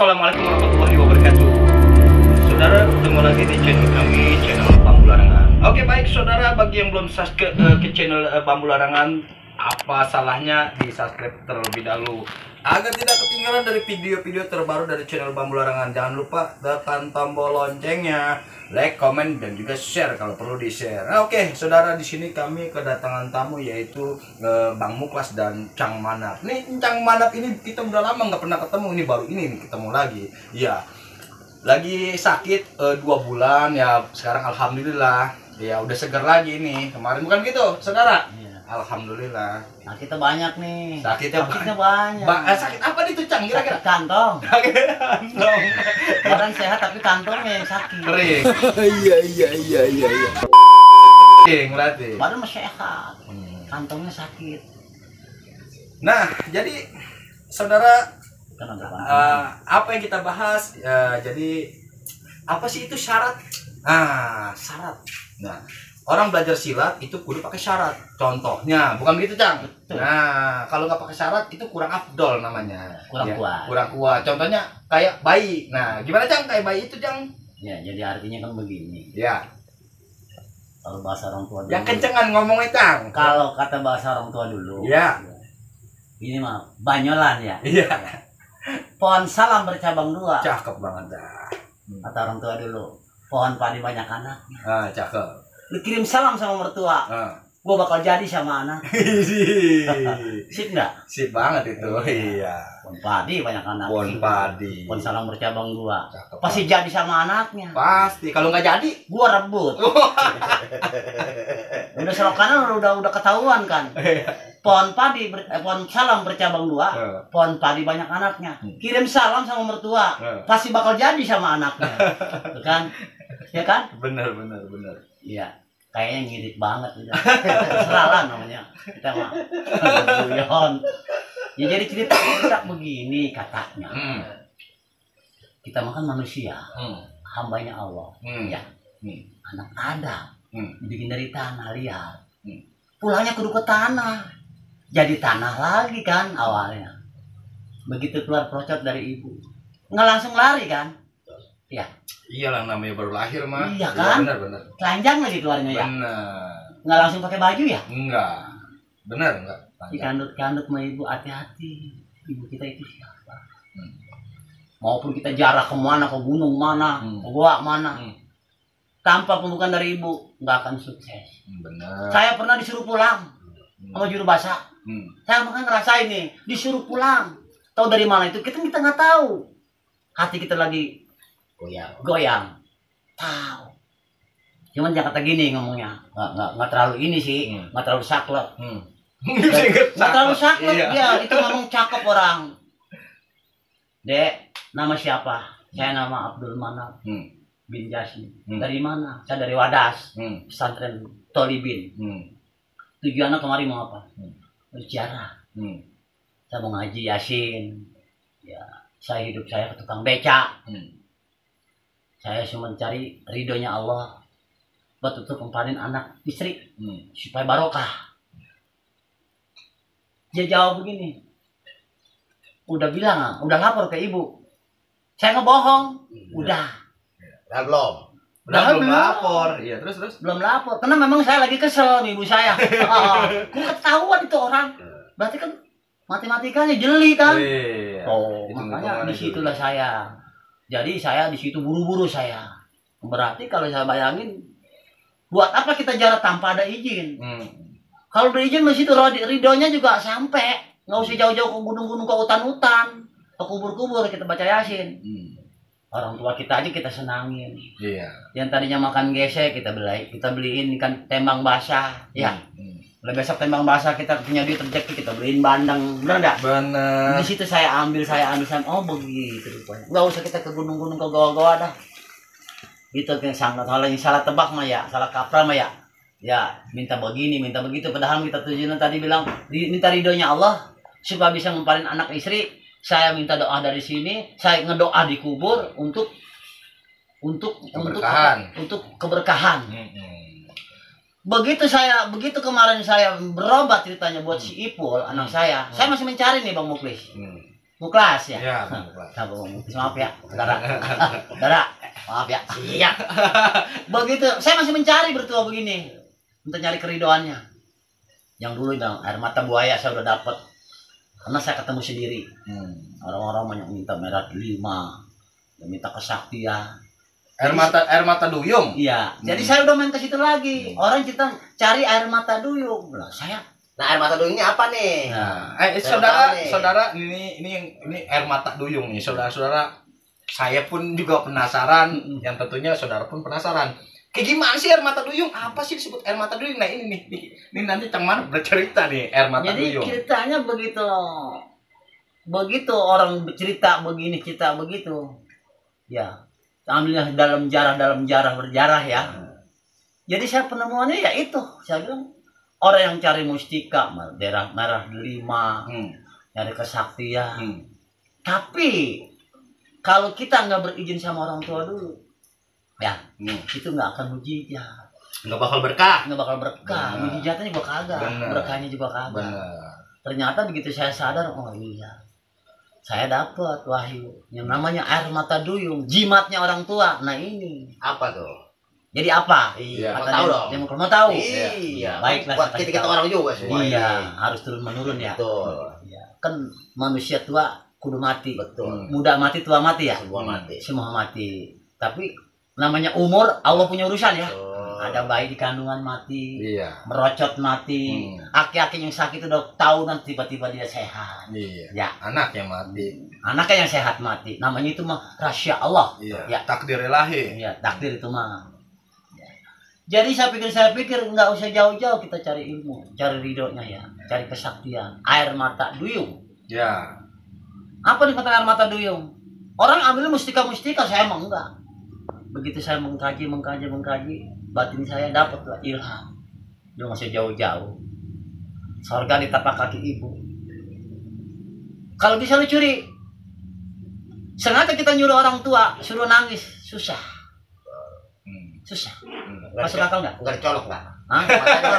Assalamualaikum warahmatullahi wabarakatuh. Saudara, ketemu lagi di channel kami, channel Bambu Larangan. Oke, baik saudara, bagi yang belum subscribe ke channel Bambu Larangan, apa salahnya di subscribe terlebih dahulu agar tidak ketinggalan dari video-video terbaru dari channel Bambu Larangan. Jangan lupa tekan tombol loncengnya, like, komen, dan juga share kalau perlu di share. Nah, oke saudara, di sini kami kedatangan tamu yaitu Bang Muklas dan Cang Manap. Nih Cang Manap ini kita udah lama nggak pernah ketemu, ini baru ini nih ketemu lagi. Ya, lagi sakit 2 bulan ya, sekarang alhamdulillah ya udah segar lagi nih. Kemarin bukan gitu saudara? Alhamdulillah. Sakitnya banyak nih. Sakitnya banyak. Sakit apa nih tuh Cang kira-kira? Sakit kantong. Sakit kantong. Badan sehat tapi kantongnya yang sakit. Kering. Iya. Kering berarti. Badan masih sehat. Kantongnya sakit. Nah, jadi saudara, Kenapa? apa yang kita bahas? Jadi apa sih itu syarat? Syarat. Nah, orang belajar silat itu kudu pakai syarat. Contohnya, bukan begitu, Cang? Betul. Nah, kalau nggak pakai syarat itu kurang afdol namanya. Kurang Ya, kuat. Kurang kuat. Contohnya kayak bayi. Nah, gimana Cang kayak bayi itu, Cang? Ya, jadi artinya kan begini. Ya. Kalau bahasa orang tua dulu. Yang kencengan ngomongnya, Cang. Kalau kata bahasa orang tua dulu. Ya. Ini mah banyolan ya. Iya. Pohon salam bercabang 2. Cakep banget dah. Kata orang tua dulu. Pohon padi banyak anak. Cakep. Lu kirim salam sama mertua. Gua bakal jadi sama anak. Sip nggak? Sip banget itu. Iya. Pohon padi banyak anak. Pohon padi. Pohon salam bercabang 2. Cakep. Pasti jadi sama anaknya. Pasti. Kalau nggak jadi, Gua rebut. Udah serok kanan udah ketahuan kan. Pohon salam bercabang 2. Pohon padi banyak anaknya. Kirim salam sama mertua. Pasti bakal jadi sama anaknya. Tuh kan? Ya kan? bener. Iya. Kayaknya ngirit banget udah. Terserah lah namanya. Kita mah guyon. Ya jadi cerita begini katanya. Kita makan manusia. Hambanya Allah. Ya. Anak Adam. Dibikin dari tanah liar. Pulangnya kudu ke tanah. Jadi tanah lagi kan awalnya. Begitu keluar procot dari ibu. Nggak langsung lari kan? Ya. Iyalah, namanya baru lahir mah. Iya kan? Ya, bener. Telanjang lagi keluarnya ya. Bener. Nggak langsung pakai baju ya? Enggak. Bener enggak? Dikandut sama ibu, hati-hati. Ibu kita itu siapa? Maupun kita jarak kemana, ke gunung mana, ke goa mana. Tanpa pembukaan dari ibu, nggak akan sukses. Bener. Saya pernah disuruh pulang sama juru basah. Saya makan ngerasain nih, disuruh pulang. Tahu dari mana itu? Kita nggak tahu. Hati kita lagi goyang. Tahu. Cuman jangan kata gini ngomongnya. Nggak terlalu ini sih. Nggak terlalu saklek. Nggak terlalu saklek. Iya. Dia itu ngomong cakep orang. Dek, nama siapa? Saya nama Abdul Manap bin Jasmi. Dari mana? Saya dari Wadas. Pesantren Tolibin. Tujuannya kemarin mau apa? Berziarah. Saya mau ngaji Yasin. Ya, saya hidup saya ke tukang beca. Saya cuma mencari ridhonya Allah buat untuk mempanin anak istri supaya barokah. Dia jawab begini, udah bilang, udah lapor ke ibu. Saya ngebohong, udah belum lapor. Iya, terus. belum lapor. Karena memang saya lagi kesel sama ibu saya. Kok ketahuan itu orang? Berarti kan matematikanya jeli kan? Oh, makanya disitulah saya. Jadi saya di situ buru-buru saya. Berarti kalau saya bayangin, buat apa kita jarak tanpa ada izin? Kalau berizin di situ ridhonya juga sampai. Nggak usah jauh-jauh ke gunung-gunung, ke hutan-hutan, ke kubur-kubur kita baca Yasin. Orang tua kita aja kita senangin. Iya. Yang tadinya makan gesek kita beliin ikan tembang basah. Ya. Kalau besok tembang basah kita punya duit rezeki kita beliin bandeng, benar enggak? Bener. Di situ saya ambil. Oh begitu rupanya. Enggak usah kita ke gunung-gunung, ke goa-goa dah. Gitu kan sangat kalau yang salah tebak mah ya, salah kaprah mah ya. Ya, minta begini, minta begitu padahal kita tujuan tadi bilang minta ridhonya Allah supaya bisa memparin anak istri. Saya minta doa dari sini, saya ngedoa di kubur untuk keberkahan. Begitu kemarin saya berobat ceritanya buat si Ipul anak saya masih mencari nih Bang Muklis. Muklas ya. Ya, Muklas. Maaf ya, saudara, maaf ya. Iya. Begitu, saya masih mencari bertua begini untuk nyari keridoannya. Yang dulu air mata buaya saya udah dapat, karena saya ketemu sendiri. Orang-orang banyak minta merah 5, yang minta kesaktian. Air mata duyung. Iya. Jadi saya udah main ke situ lagi. Orang kita cari air mata duyung. Lah saya. Nah, air mata duyung ini apa nih? Nah, saudara, ini air mata duyung nih, saudara-saudara. Saya pun juga penasaran, yang tentunya saudara pun penasaran. Kayak gimana sih air mata duyung? Apa sih disebut air mata duyung? Nah ini nih, ini nanti Cang Manap bercerita nih air mata Jadi duyung. Jadi ceritanya begitu. Begitu orang cerita begini, cerita begitu. Ya, ambilnya dalam jarah berjarah ya. Jadi saya penemuannya ya itu, saya bilang orang yang cari mustika, merah 5, nyari kesaktian. Tapi kalau kita nggak berizin sama orang tua dulu, ya itu nggak akan mujizat, Nggak bakal berkah. mujizatnya juga kagak, berkahnya juga kagak. Ternyata begitu saya sadar, oh iya, saya dapat wahyu yang namanya air mata duyung, jimatnya orang tua. Nah ini Apa tuh? jadi apa? Iya, Kata mau tahu dia- dong. dia mau tahu. Iya. Baiklah, Buat saya kasih kita tahu. orang juga semua. Iya, ini. harus turun menurun ya. Betul. Iya. Kan manusia tua kudu mati. Betul. Muda mati, tua mati ya. Semua mati. Semua mati. Tapi namanya umur Allah punya urusan ya. Betul. Ada bayi di kandungan mati, Iya. merocot mati, aki-aki yang sakit udah tahunan tiba-tiba dia sehat. Iya. Ya, Anak yang mati. anaknya yang sehat mati. Namanya itu mah rahasia Allah. Iya. Ya. Takdir ilahi. Ya, takdir itu mah. Ya. Jadi saya pikir nggak usah jauh-jauh kita cari ilmu, cari ridhonya ya, cari kesaktian. Air mata duyung. Ya. Apa nih kata air mata duyung? Orang ambil mustika, saya emang enggak. Begitu saya mengkaji, batin saya dapatlah ilham. Dia masih jauh-jauh. Surga di tapak kaki ibu. Kalau bisa lu curi, sengaja kita nyuruh orang tua suruh nangis, susah. Masuk akal nggak? Nggak dicolok nggak? Hah?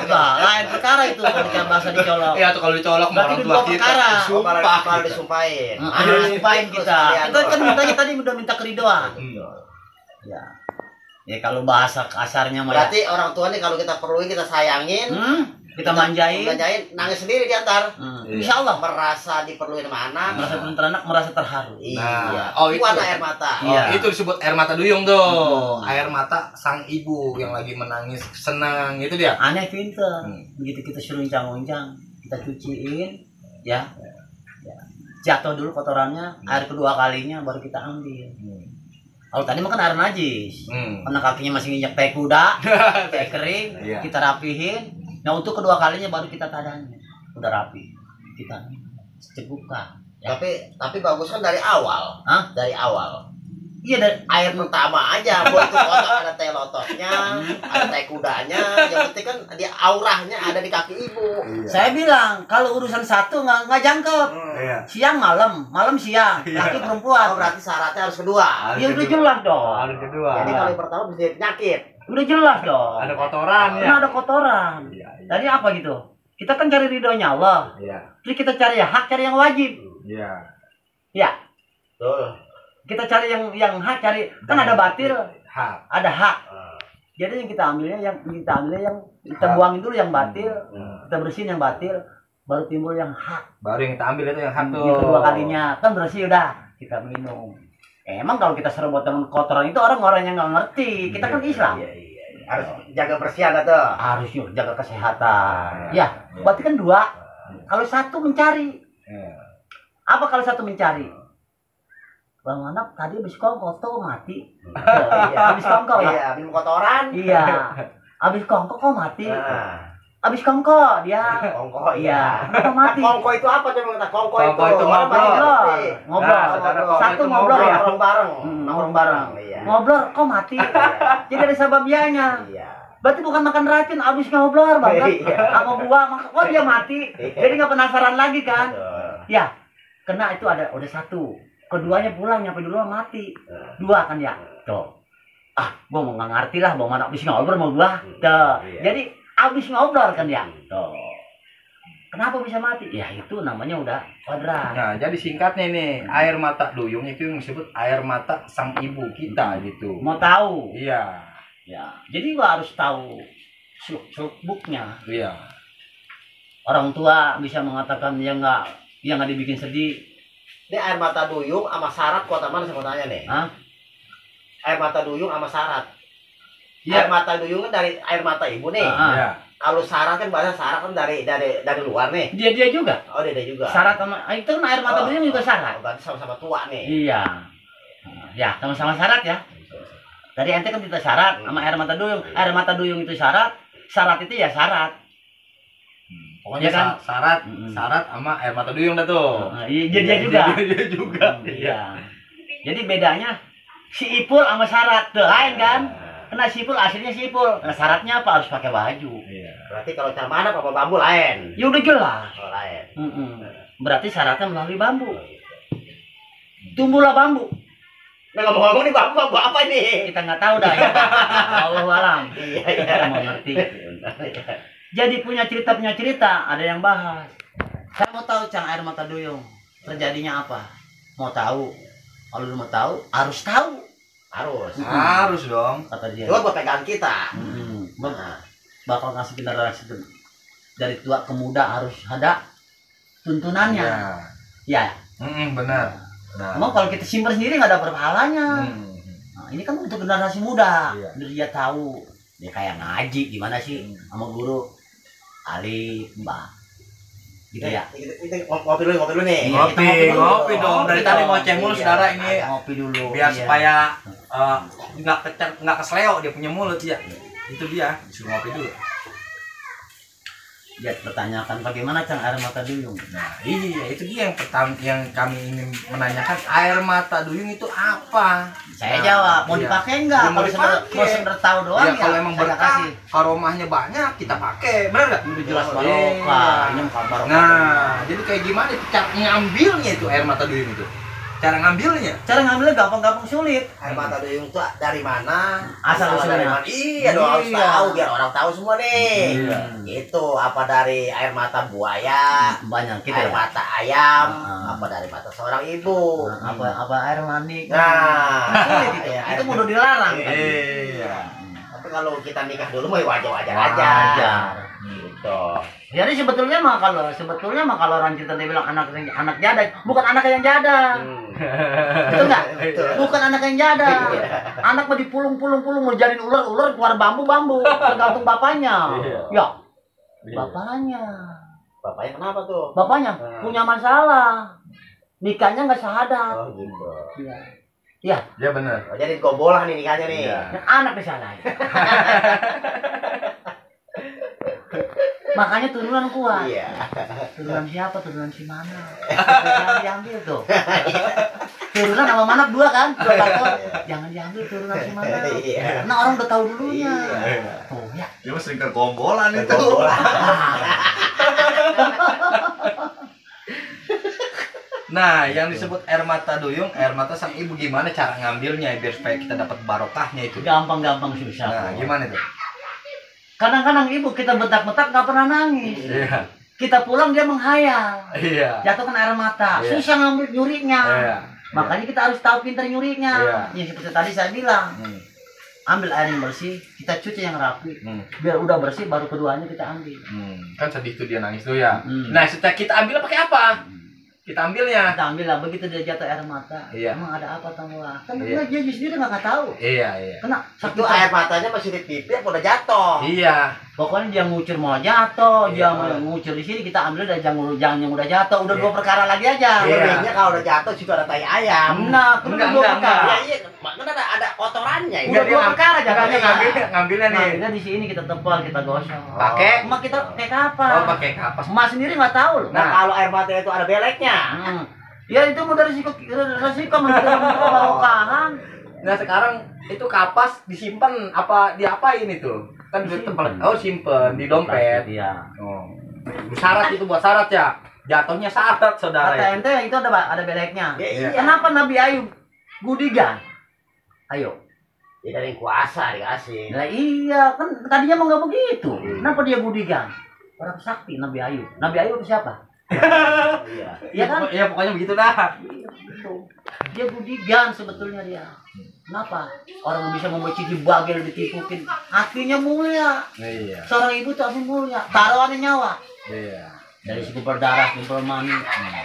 Enggak, lain perkara itu kalau kita bahasa dicolok. Iya tuh kalau dicolok sama Berarti orang itu tua dua kita. perkara. Sumpah. Kalau gitu. disumpahin. Sumpahin kita. Kita kan mintanya tadi udah minta keridoan. Ya. Ya kalau bahasa kasarnya mah ya. Berarti orang tua nih kalau kita perluin, kita sayangin, Kita manjain. nangis sendiri diantar. Insya Allah Merasa diperluin sama anak. merasa teranak, merasa terharu. Iya. Oh, itu. Ada air mata. Oh, Iya. itu disebut air mata duyung tuh. Air mata sang ibu yang lagi menangis senang itu dia. Aneh pinter. Begitu kita suruh uncang-uncang, kita cuciin, ya. Jatuh dulu kotorannya, air kedua kalinya baru kita ambil. Kalau tadi makan air najis, karena kakinya masih nginjak teh kuda, teh kering, Iya. kita rapihin. Nah untuk kedua kalinya baru kita tadanya, udah rapi, kita cekukan. Ya. Tapi bagus kan dari awal. Hah? Dari awal. Iya dari Air pertama aja, buat itu otot ada teh lotosnya, ada teh kudanya. Yang penting kan dia aurahnya ada di kaki ibu. Saya bilang kalau urusan satu nggak jangkep. Iya. Siang malam, malam siang, laki Oh, perempuan. berarti syaratnya harus kedua. Ya udah jelas dong. Ada kedua. Jadi kalau yang pertama bisa jadi penyakit. Udah jelas dong. Ada kotoran ya. Nah, ada kotoran. Iya. Tadi apa gitu? Kita kan cari ridhonya Allah. Iya. Terus kita cari hak, cari yang wajib. Iya. Ya, Betul. kita cari yang hak, cari kan ada batil, Hak. ada hak. Jadi yang kita ambilnya kita buangin dulu yang batil, kita bersihin yang batil, baru timbul yang hak. Baru yang kita ambil itu yang hak tuh. Yang kedua kalinya kan bersih udah kita minum. Emang kalau kita serobot dengan kotoran itu orang-orang yang nggak ngerti. Kita kan Islam. Harus jaga bersihan tuh. Harus yuk jaga kesehatan. Ya, berarti kan dua. Kalau satu mencari. Apa kalau satu mencari? Bang Manap tadi habis kongko tuh mati. Habis kongko ya? Iya, minum kotoran. Iya. Habis kongko kok mati. Nah, Habis kongko dia. kongko Iya. Kok mati? Kongko itu apa coba kita? Kongko Kongko itu orang ngobrol. ngobrol. Ngobrol. Nah, Satu itu ngobrol ya. Nongkrong bareng. Nongkrong bareng. Iya. Ngobrol kok mati. Jadi ada sababianya. Iya. Berarti bukan makan racun, abis ngobrol banget Iya. sama buah, kok dia mati. Jadi nggak penasaran lagi kan? Betul. Ya, kena itu udah satu. Keduanya pulang nyampe dulu mati. Dua kan ya. Tuh. Gua mau nggak ngerti lah, mau mana abis ngobrol mau gua. Tuh. Iya. Jadi abis ngobrol kan ya. Tuh. Kenapa bisa mati? Ya itu namanya udah kodrat. Nah, jadi singkatnya nih, air mata duyung itu yang disebut air mata sang ibu kita gitu. Mau tahu? Iya. Ya, jadi gua harus tahu seluk-beluknya. Iya. Orang tua bisa mengatakan yang nggak dibikin sedih. Ini air mata duyung sama syarat kota mana saya mau tanya nih? Hah? Air mata duyung sama syarat. Iya. Air mata duyung kan dari air mata ibu nih. Iya. Kalau syarat kan bahasa syarat kan dari luar nih. Dia juga. Oh, dia juga. Syarat sama itu kan air mata duyung juga syarat. Berarti sama-sama tua nih. Iya. Ya, sama-sama syarat ya. Tadi ente kan kita syarat sama air mata duyung. Air mata duyung itu syarat. Syarat itu ya syarat. Pokoknya Iya kan? syarat sama air mata duyung dah tuh. Iya, dia juga. Dia juga. Iya. Jadi bedanya si Ipul sama syarat tuh lain kan? Karena si Ipul aslinya si Ipul. Nah, syaratnya apa? Harus pakai baju. Iya. Berarti kalau cara mana apa bambu lain? Ya udah jelas. Oh, lain. Berarti syaratnya melalui bambu. Tumbuhlah bambu. Nah, ngomong-ngomong nih bambu apa ini? Kita nggak tahu dah ya. Allahu alam. Iya, Kita mau ngerti. Jadi punya cerita ada yang bahas. Saya mau tahu Cang air mata duyung terjadinya apa? Mau tahu? Kalau lu mau tahu, harus tahu. Harus dong. Kata dia. Itu buat pegangan kita. Bakal ngasih generasi dari tua ke muda harus ada tuntunannya. Ya. Benar. Nah. Emang kalau kita simpan sendiri nggak ada berpahalanya. Nah, ini kan untuk generasi muda. Iya. Biar dia tahu. Dia kayak ngaji gimana sih sama guru. Ali, Mbak. Gitu ya. Kita ngopi dulu nih. Iya, kita Ngopi dong. Dari tadi ngoceh mulu saudara ini. Ngopi dulu. Biar iya. supaya nggak kesleo dia punya mulut ya. Itu dia. Disuruh ngopi dulu. Dia pertanyakan bagaimana Cang air mata duyung. Nah, iya itu dia yang pertama yang kami ingin menanyakan, air mata duyung itu apa? Saya jawab, mau iya. dipakai enggak? Mau Kalau dipakai. sekedar tahu doang Ya, ya. kalau emang saya berkah, kasih. aromanya banyak, kita pakai, benar nggak? Udah jelas Iya. barokah. Ini barokah. Nah, jadi kayak gimana itu cara ngambilnya itu air mata duyung itu? Cara ngambilnya? Cara ngambilnya gampang-gampang sulit. Air mata duyung itu dari mana? Asal usulnya. dari mana? Iya dong, harus Iya. tahu biar orang tahu semua nih. Iya. Itu apa dari air mata buaya, Banyak air gitu ya. mata ayam, Ah. apa dari mata seorang ibu. Apa air mani. Nah, Sulit itu. iya, Itu air- udah dilarang. Iya. Tapi kalau kita nikah dulu mah wajar-wajar aja. Wajar. Gitu. Jadi sebetulnya mah kalau orang cerita dia bilang anak jada, bukan anak yang jada. Itu enggak? Bukan anak yang jada. Anak mah dipulung mau jadiin ular keluar bambu, tergantung bapaknya. Iya. Ya, Iya. bapaknya. Bapaknya kenapa tuh? Bapaknya punya masalah. Nikahnya nggak syahadat. Oh gitu. Iya. Ya benar. Oh, jadi gobolah nih nikahnya nih. Iya. Yang anak disalahin. Makanya turunan kuat. Iya. Turunan siapa? Turunan si mana? Jangan diambil tuh. Turunan sama mana dua kan? Dua faktor. Jangan diambil turunan si mana. Iya. Nah orang udah tahu dulunya. Iya. Oh ya. Dia mah sering kegombolan itu. Gobolah. Nah, yang disebut air mata duyung, air mata sang ibu, gimana cara ngambilnya biar supaya kita dapat barokahnya itu? Gampang susah. Nah, gimana tuh? Kadang-kadang ibu kita bentak-bentak nggak pernah nangis. Iya. Kita pulang dia menghayal. Iya. Jatuhkan air mata. Iya. Susah ngambil nyurinya. Iya. Makanya kita harus tahu pintar nyurinya. Iya. Ya seperti tadi saya bilang. Hmm. Ambil air yang bersih, kita cuci yang rapi. Hmm. Biar udah bersih baru keduanya kita ambil. Kan sedih tuh dia nangis tuh ya. Hmm. Nah, setelah kita ambil pakai apa? Kita ambilnya. Kita ambil lah, begitu dia jatuh air mata. Iya. Emang ada apa tanggulah? Kan Iya. dia sendiri nggak tahu. Iya. Kena Itu air matanya masih di pipi apa udah jatuh? Iya. Pokoknya dia ngucur mau jatuh, Iya. dia mau ngucur di sini kita ambil dari yang udah jatuh. Udah Iya. dua perkara lagi aja. Iya. Lebihnya kalau udah jatuh juga ada tai ayam. Nah, kan udah dua perkara. Ya iya, kan ada kotorannya. Udah Itu. dua perkara jatuhnya. Ngambilnya nih. Ngambilnya di sini kita tepal, kita gosok. Pakai? Emak kita pakai kapas. Oh, pakai kapas. Emak sendiri nggak tahu loh. Nah, kalau air mata itu ada beleknya. Ya itu udah resiko barokahan. Nah, sekarang itu kapas disimpan apa diapain itu? Kan Disimpan. Oh, simpen di dompet. Iya. Oh. Syarat itu buat syarat ya. Jatuhnya syarat, saudara. Kata ente itu ada beleknya. Ya, Iya. Kenapa Nabi Ayub gudigan? Ayo. Ya dari kuasa dikasih. Nah iya kan tadinya mau nggak begitu. Kenapa dia gudigan? orang sakti Nabi Ayub. Nabi Ayub itu siapa? Iya. Iya kan? Ya pokoknya begitu dah. Iya, begitu. Dia budigan sebetulnya dia. Kenapa? Orang bisa membeci bagel ditipukin, hatinya mulia. Iya. Seorang ibu tuh hati mulia, taruhannya nyawa. Iya. Dari segi berdarah, simpel mani,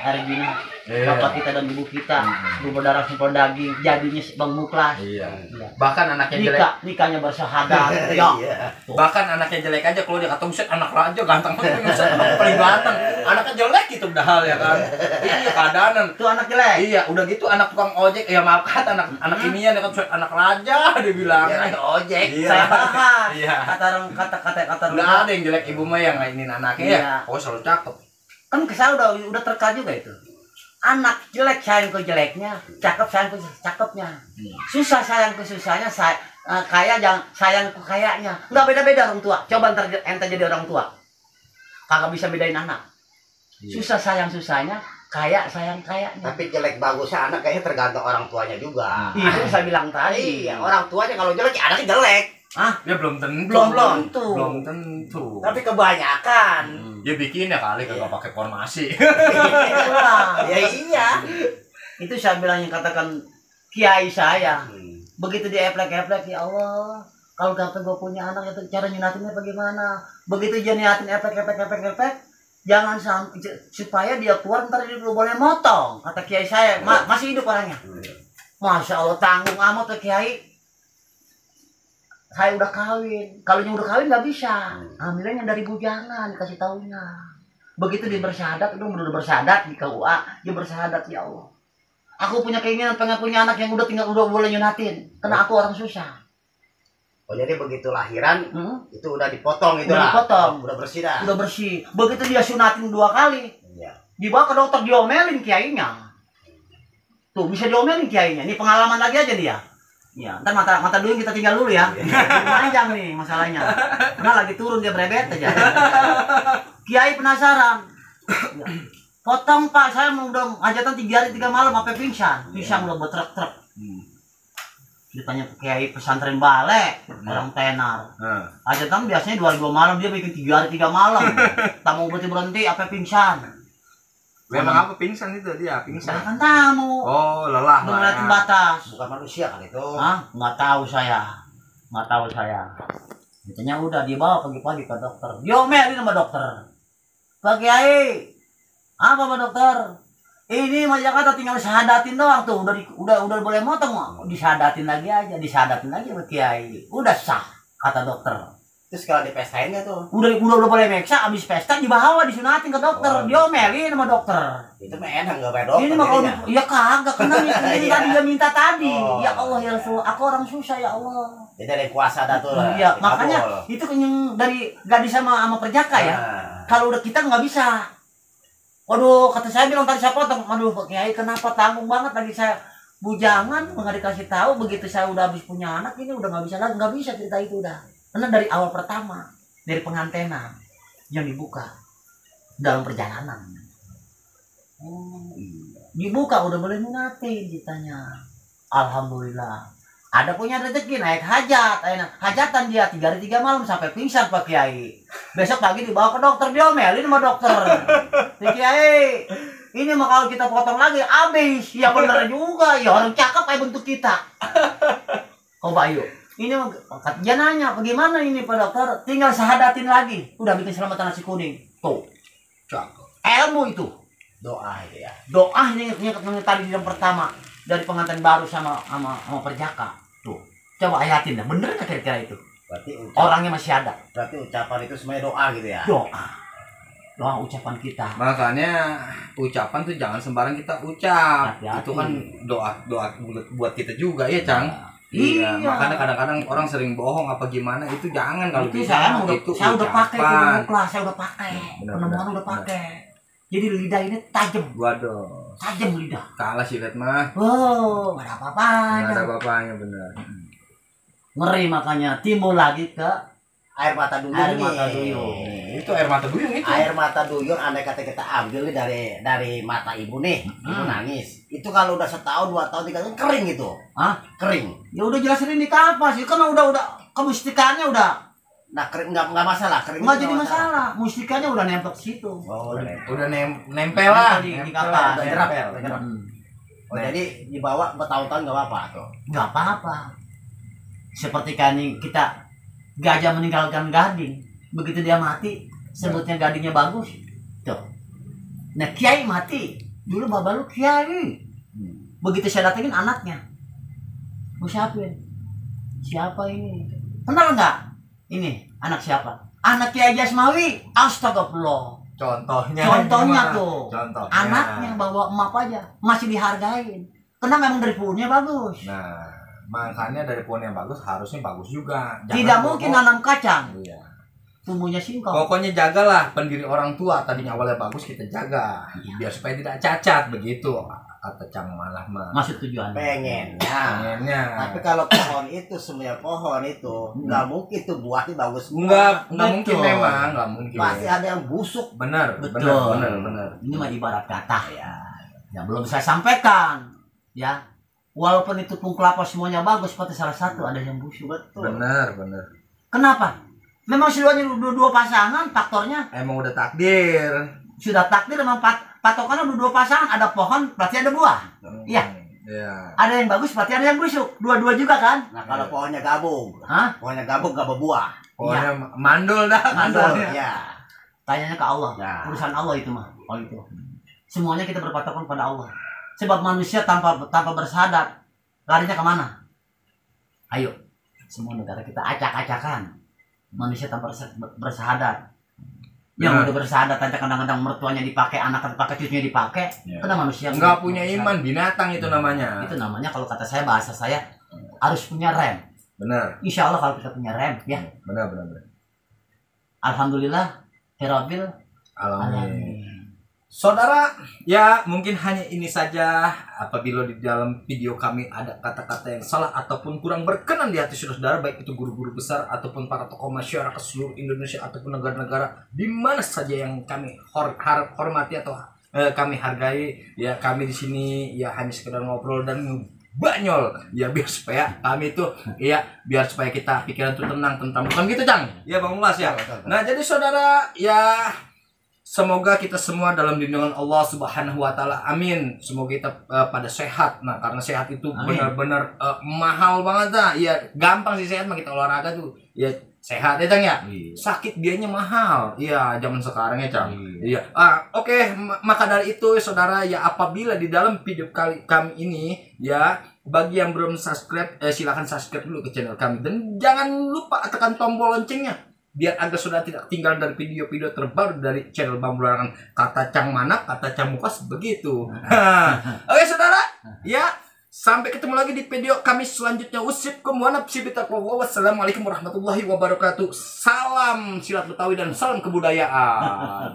Arjuna, Iya. bapak kita dan ibu kita, simpel darah, simpel daging, jadinya Bang Muklas. Iya. Iya. Bahkan anaknya jelek. Nikahnya bersahadat. Ya. Iya. Bahkan anaknya jelek aja kalau dia kata buset anak raja ganteng banget, buset anak paling ganteng. Anaknya jelek gitu padahal ya kan. Iya keadaan. Itu anak jelek. Iya, udah gitu anak tukang ojek ya maaf kata anak kimia dia kan buset anak raja dia bilang. Iya, ada ojek. Iya. Saya bahas. Iya. Kata orang kata Nggak ada yang jelek ibu mah yang ngainin anaknya Iya. ya. Oh selalu cakep. Kan saya udah terka juga itu. Anak jelek sayang ke jeleknya, cakep sayang ke cakepnya. Susah sayang ke susahnya, kaya jangan sayang ke kayanya. Enggak beda-beda orang tua. Coba ente jadi orang tua. Kagak bisa bedain anak. Susah sayang susahnya, kaya sayang kayanya. Tapi jelek bagusnya anak kayaknya tergantung orang tuanya juga. Itu saya bilang tadi. Iya, orang tuanya kalau jelek ya anaknya jelek. Ya belum tentu. Belum tentu. Belum tentu. Tapi kebanyakan. Dia bikin ya kali kagak pakai formasi. Itulah. Ya iya. Itu saya bilang yang katakan kiai saya. Begitu dia eplek-eplek, ya Allah, kalau kata gue punya anak itu cara nyunatinnya bagaimana? Begitu dia niatin eplek, jangan sampai supaya dia keluar ntar dia boleh motong. Kata kiai saya, masih hidup orangnya. Masya Allah tanggung amat tuh kiai. Saya udah kawin, kalau yang udah kawin nggak bisa. Ambilnya yang dari bujangan dikasih taunya. Begitu dia bersyahadat, itu udah bersyahadat di KUA, dia bersyahadat ya Allah. Aku punya keinginan pengen punya anak yang udah boleh nyunatin, karena aku orang susah. Oh jadi begitu lahiran itu udah dipotong itu Udah lah. dipotong. Udah bersih dah. Udah bersih. Begitu dia sunatin 2 kali, Iya. dibawa ke dokter diomelin kiainya. Tuh bisa diomelin kiainya. Ini pengalaman lagi aja dia. Ya, ntar mata duyung kita tinggal dulu ya. Panjang nih masalahnya. Karena lagi turun dia berebet aja. Kiai penasaran. Ya. Potong Pak, saya mau udah hajatan 3 hari 3 malam sampai pingsan. Pingsan udah bertrek-trek. Ditanya ke kiai pesantren Bale, orang tenar. Hajatan biasanya 2 hari 2 malam, dia bikin 3 hari 3 malam. Tamu berhenti sampai pingsan. Memang apa pingsan itu dia? Pingsan. Kan tamu. Oh, lelah. Udah ngeliatin batas. Bukan manusia kan itu. Hah? Nggak tahu saya. Intinya udah dibawa pagi-pagi ke dokter. Diomelin sama dokter. Pak Kiai, apa Pak dokter? Ini mah Jakarta tinggal sahadatin doang tuh. Udah boleh motong. Disahadatin lagi aja, Pak Kiai. Udah sah, kata dokter. Terus kalau dipestain nggak tuh? Udah boleh meksa, abis pesta dibawa disunatin ke dokter. Diomelin sama dokter. Itu mah enak nggak bayar dokter. Ini mah kalau jadinya. ya kagak kena ini tadi dia minta tadi. Oh. Ya Allah ya Rasul, aku orang susah ya Allah. Jadi ada yang kuasa dah tuh lah. Iya, dikabul. makanya itu kan yang dari gadis sama perjaka ya. Nah. Kalau udah kita nggak bisa. Waduh, kata saya bilang tadi saya potong. Aduh, Pak Kiai, kenapa tanggung banget lagi saya bujangan nggak dikasih tahu. Begitu saya udah habis punya anak ini udah nggak bisa lagi, nggak bisa cerita itu udah. Karena dari awal pertama, dari pengantenan yang dibuka dalam perjalanan. Dibuka udah boleh nyunatin ditanya. Alhamdulillah. Ada punya rezeki naik hajat, hajatan dia 3 hari 3 malam sampai pingsan Pak Kiai. Besok pagi dibawa ke dokter, diomelin sama dokter. Pak Kiai, ini mah kalau kita potong lagi habis. Ya bener juga, ya orang cakep kayak bentuk kita. Kau Bayu, ini dia nanya, bagaimana ini Pak dokter? Tinggal sahadatin lagi. Udah bikin selamatan nasi kuning. Tuh, ilmu itu. Doa itu ya. Doa ini tadi yang pertama dari pengantin baru sama perjaka. Tuh, coba ayatin dah. Bener nggak kira-kira itu? Berarti Orangnya masih ada. Berarti ucapan itu semuanya doa gitu ya. Doa ucapan kita. Makanya ucapan tuh jangan sembarang kita ucap. Hati-hati. Itu kan doa buat kita juga ya, Cang. Iya. Makanya kadang-kadang orang sering bohong apa gimana itu jangan kalau Itu bisa. saya udah pakai ucapan. kelas, saya udah pakai. Penemuan udah pakai. Jadi lidah ini tajam. Waduh. Tajam lidah. Kalah sih Red mah. Oh, nggak ada Nggak apa-apanya. ada apa-apanya bener. Ngeri makanya timbul lagi ke Air mata duyung. air nih. mata duyung. Itu air mata duyung itu. Air mata duyung andai kata kita ambil nih dari mata ibu nih, ibu nangis. Itu kalau udah setahun, 2 tahun, 3 tahun kering itu. Hah? Kering. Ya udah jelasin ini apa sih? Kan udah kemustikannya udah Nah, kering nggak masalah, kering Nggak jadi masalah. Musikanya udah nempel ke situ. Oh, Udah nempel lah Di nempel, kapal. udah Nyerap, nempel. udah nyerap. Hmm. Oh, jadi dibawa bertahun-tahun nggak apa-apa tuh. Nggak apa-apa. Seperti kan kita gajah meninggalkan gading. Begitu dia mati, sebutnya gadingnya bagus. Tuh. Nah, kiai mati. Dulu bapak lu kiai. Begitu saya datengin anaknya. Mau siapin? Siapa ini? Kenal nggak? Ini anak siapa? Anak Kiai Jasmawi. Astagfirullah. Contohnya Contohnya gimana? tuh. Contohnya. Anaknya bawa emak aja masih dihargain. Karena memang dari punya bagus. Nah, makanya dari pohon yang bagus harusnya bagus juga. Jangan Tidak mungkin bohong. nanam kacang. Iya. Tumbuhnya singkong. Pokoknya jagalah pendiri orang tua, tadinya awalnya bagus kita jaga biar supaya tidak cacat begitu kata Cang Malah mah. Maksud tujuannya. Pengennya. Pengennya. Tapi kalau pohon itu semuanya pohon itu nggak mungkin tuh buahnya bagus semua. Nggak mungkin Betul. memang, nggak mungkin. Pasti ada yang busuk. Benar, Betul. benar. Ini mah ibarat kata ya. Yang belum saya sampaikan. Ya. Walaupun itu pun kelapa semuanya bagus, seperti salah satu ada yang busuk. Betul. Benar. Kenapa? Memang seluruhnya dua pasangan, faktornya Emang udah takdir. sudah takdir memang patokannya dua pasangan, ada pohon berarti ada buah. Iya. Iya. Ada yang bagus berarti ada yang busuk. Dua-dua juga kan? Nah, kalau pohonnya gabung, Hah? pohonnya gabung gak berbuah. Pokoknya mandul dah. Mandul. kasarnya. Ya. Tanyanya ke Allah. Ya. Urusan Allah itu mah. Kalau itu. Semuanya kita berpatokan pada Allah. Sebab manusia tanpa bersadar larinya kemana? Ayo. Semua negara kita acak-acakan. Manusia tanpa bersadar. Yang Benar. udah bersadar tanya kadang-kadang mertuanya dipakai, anak dipakai, cucunya dipakai. Ya. Karena manusia Nggak punya iman, binatang itu namanya. Itu namanya kalau kata saya, bahasa saya harus punya rem. Benar. Insya Allah kalau kita punya rem, ya. Benar. Alhamdulillah, Herabil. Alamin. Saudara, ya mungkin hanya ini saja. Apabila di dalam video kami ada kata-kata yang salah ataupun kurang berkenan di hati saudara, baik itu guru-guru besar ataupun para tokoh masyarakat seluruh Indonesia ataupun negara-negara di mana saja yang kami hormati atau kami hargai, ya kami di sini ya hanya sekedar ngobrol dan banyol ya biar supaya kami itu ya biar supaya kita pikiran itu tenang tentang bukan gitu Cang ya Bang Mulas ya. Nah jadi saudara ya semoga kita semua dalam lindungan Allah Subhanahu wa taala. Amin. Semoga kita pada sehat. Nah, karena sehat itu benar-benar mahal banget dah. Ya, gampang sih sehat mah kita olahraga tuh. Ya sehat ya, Cang ya. Sakit biayanya mahal. Iya, zaman sekarang ya, Cang. Iya. Oke. Maka dari itu saudara ya apabila di dalam video kami ini ya bagi yang belum subscribe silakan subscribe dulu ke channel kami dan jangan lupa tekan tombol loncengnya biar Anda sudah tidak tinggal dari video-video terbaru dari channel Bambu Larangan. Kata Cang Manak, kata Cang Mukas begitu. Oke saudara, ya sampai ketemu lagi di video kami selanjutnya. Usipkum wa nafsi bitaqwa. Wassalamualaikum warahmatullahi wabarakatuh. Salam silat Betawi dan salam kebudayaan.